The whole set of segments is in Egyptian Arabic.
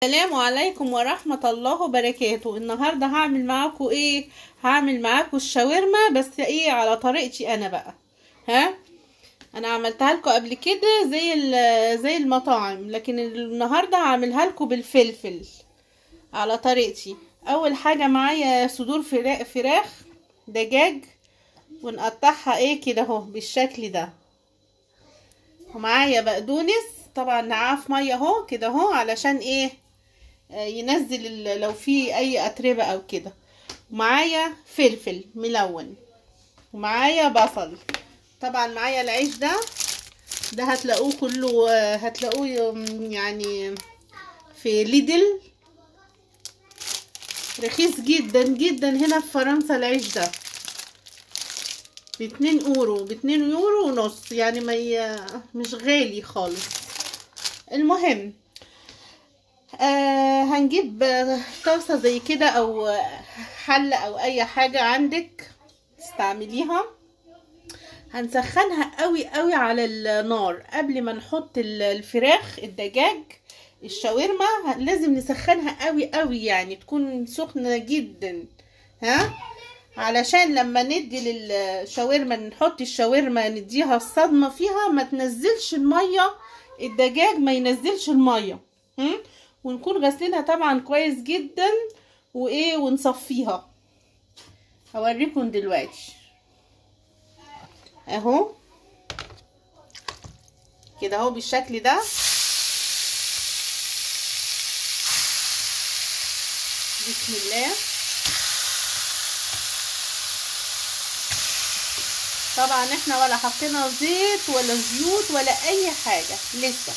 السلام عليكم ورحمة الله وبركاته. النهاردة هعمل معاكم ايه؟ هعمل معاكم الشاورما، بس ايه على طريقتي انا بقى. ها انا عملتها لكم قبل كده زي المطاعم، لكن النهاردة هعملها لكم بالفلفل على طريقتي. اول حاجة معايا صدور فراخ دجاج، ونقطعها ايه كده اهو بالشكل ده. ومعايا بقدونس طبعا نقعه في مية اهو كده اهو، علشان ايه ينزل لو في اي اتربه او كده. ومعايا فلفل ملون، ومعايا بصل، طبعا معايا العيش ده هتلاقوه كله، هتلاقوه يعني في ليدل، رخيص جدا جدا هنا في فرنسا. العيش ده ب2 يورو، ب2 يورو ونص، يعني ما مش غالي خالص. المهم هنجيب طاسة زي كده او حلة او اي حاجة عندك تستعمليها، هنسخنها قوي قوي على النار قبل ما نحط الفراخ الدجاج الشاورما. لازم نسخنها قوي قوي، يعني تكون سخنة جدا، ها، علشان لما ندي للشاورما، نحط الشاورما نديها الصدمة فيها، ما تنزلش المية، الدجاج ما ينزلش المية. ونكون غسلينها طبعا كويس جدا وايه، ونصفيها. هوريكم دلوقتي اهو كده اهو بالشكل ده. بسم الله. طبعا احنا ولا حطينا زيت ولا زيوت ولا اي حاجة لسه.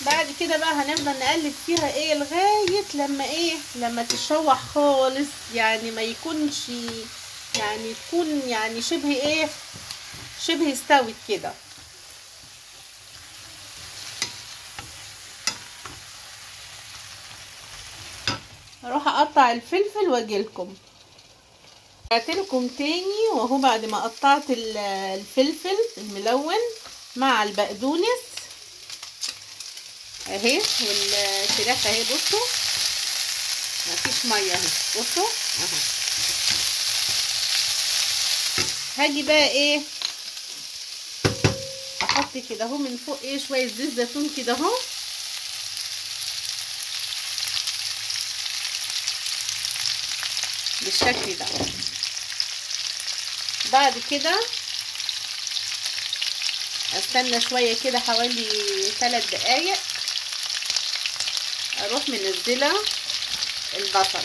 بعد كده بقى هنفضل نقلب فيها ايه لغاية لما ايه، لما تتشوح خالص، يعني ما يكونش، يعني تكون يعني شبه ايه، شبه استوت كده. هروح اقطع الفلفل واجيلكم. رجعتلكم تاني وهو بعد ما قطعت الفلفل الملون مع البقدونس اهي، والفراخ اهي، بصوا مفيش مية اهي، بصوا اهو. هاجي بقى ايه، احط كده اهو من فوق ايه شوية زيت زيتون كده اهو، بالشكل ده. بعد كده استنى شوية كده حوالي 3 دقايق، اروح منزله البصل.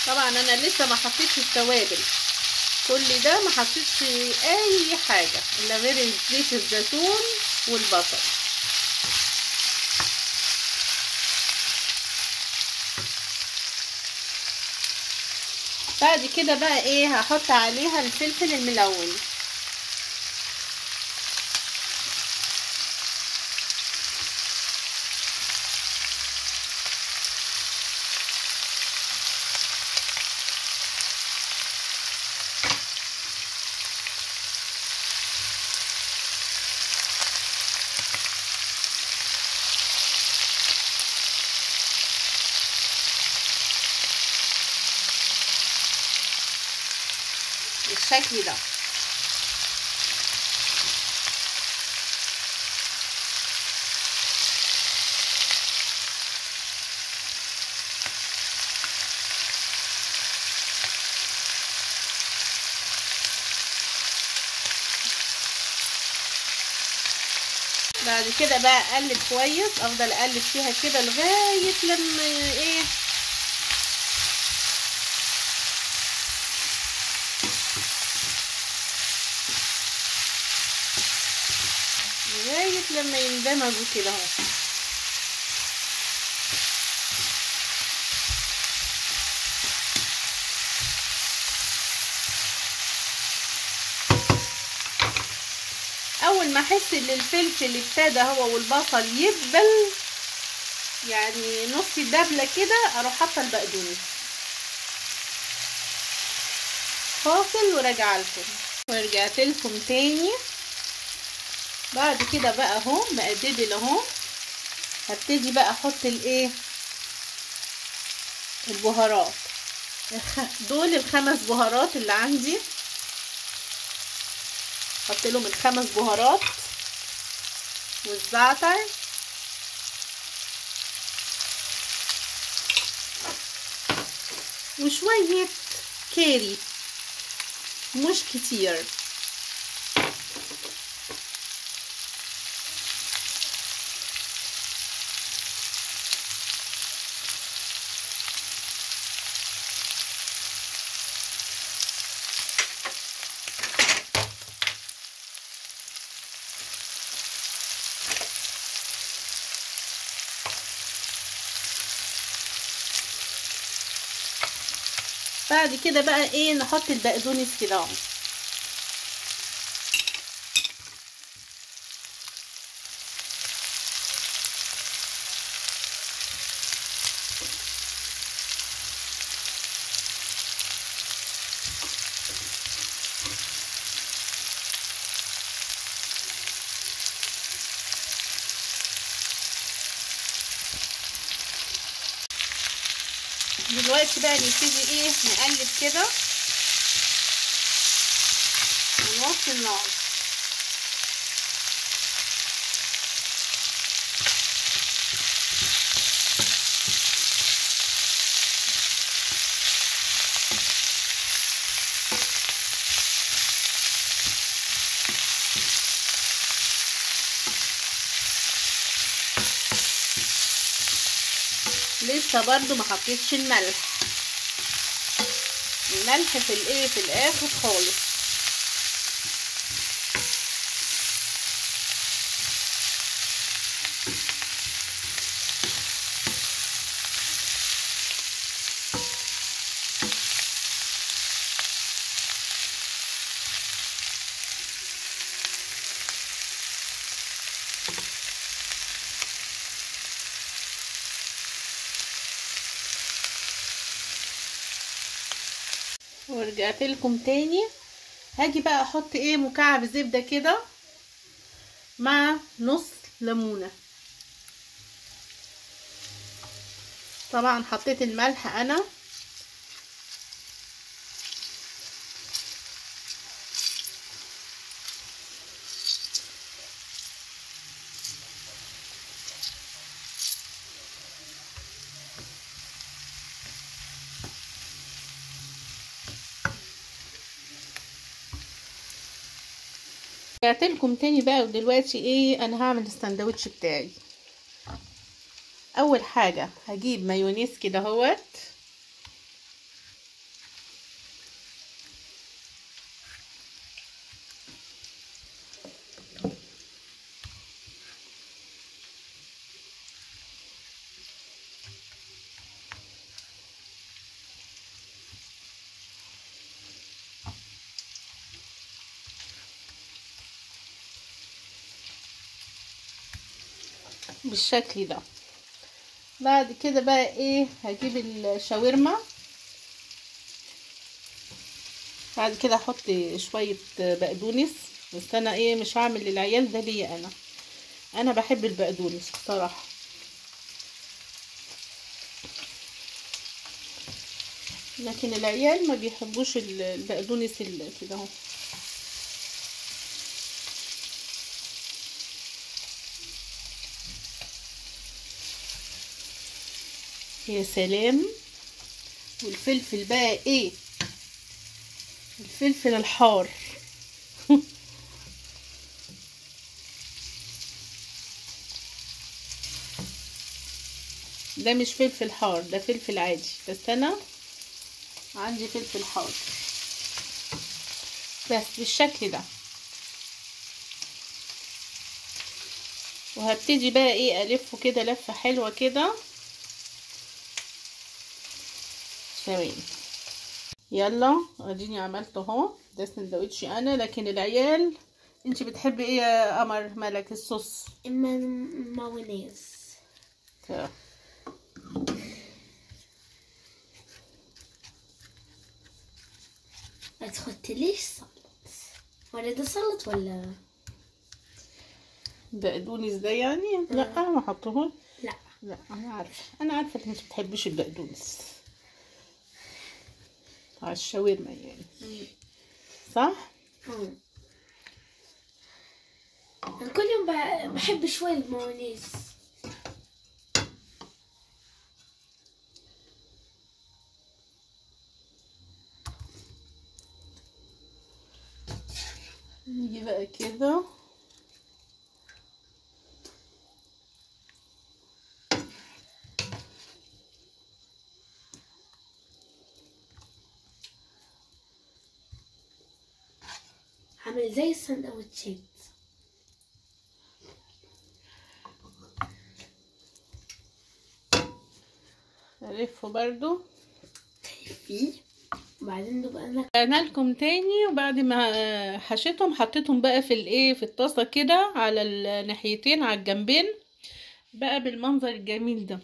طبعا انا لسه ما حطيتش التوابل، كل ده ما حطيتش اي حاجة الا غير زيت الزيتون والبصل. بعد كده بقى ايه، هحط عليها الفلفل الملون. بالشكل ده. بعد كده بقى اقلب كويس، افضل اقلب فيها كده لغاية لما ايه لغاية لما يندمجوا كده اهو. اول ما احس ان الفلفل ابتدى هو والبصل يدبل، يعني نص دبله كده، اروح حاطه البقدونس. فاصل وراجعه لكم. ورجعت لكم تاني. بعد كده بقى اهو بقى دبل اهو، هبتدي بقى احط الايه البهارات. دول الخمس بهارات اللي عندي، حط لهم الخمس بهارات والزعتر. وشوية كاري مش كتير. بعد كده بقى ايه نحط البقدونس كده اهو. دلوقتي بقى نبتدي ايه نقلب كده ونوطي النار. لسه برضو ما حطيتش الملح، الملح في الايه في الاخر خالص. ورجعت لكم تاني. هاجي بقى احط ايه مكعب زبدة كده مع نص ليمونة. طبعا حطيت الملح انا. رجعت لكم تاني بقى. ودلوقتي ايه انا هعمل الساندوتش بتاعي. اول حاجة هجيب مايونيز كده اهوت، بالشكل ده. بعد كده بقى ايه هجيب الشاورما. بعد كده احط شوية بقدونس، بس انا ايه مش هعمل للعيال ده، ليا انا بحب البقدونس بصراحة. لكن العيال ما بيحبوش البقدونس كده اهو. يا سلام. والفلفل بقى ايه الفلفل الحار. ده مش فلفل حار، ده فلفل عادي، بس انا عندي فلفل حار. بس بالشكل ده. وهبتدي بقى ايه الفه كده لفه حلوة كده. ثواني، يلا اديني عملته اهو. ده سندوتشي انا، لكن العيال. انتي بتحبي ايه يا قمر ملك الصوص؟ مايونيز. طيب ما تحطليش سلطة، ولا ده سلطة ولا بقدونس ده يعني؟ لا ما حطيهوش. لا لا انا عارفه، انا عارفه انك ما بتحبيش البقدونس على الشاورما يعني. صح؟ انا كل يوم بحب شوية المايونيز. نيجي بقى كده عامل زي السندوتشات. الفه برضو فيه، وبعدين نبقى انا لكم تاني. وبعد ما حشيتهم حطيتهم بقى في الايه، في الطاسه كده على الناحيتين، على الجنبين بقى بالمنظر الجميل ده.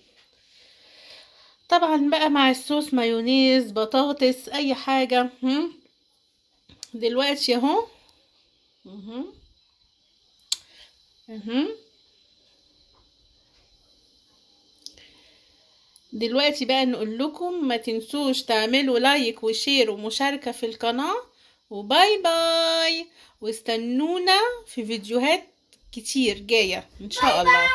طبعا بقى مع الصوص مايونيز، بطاطس، اي حاجة. دلوقتي اهو. دلوقتي بقى نقول لكم ما تنسوش تعملوا like و share ومشاركة في القناة، و bye bye، واستنونا في فيديوهات كتير جاية ان شاء الله.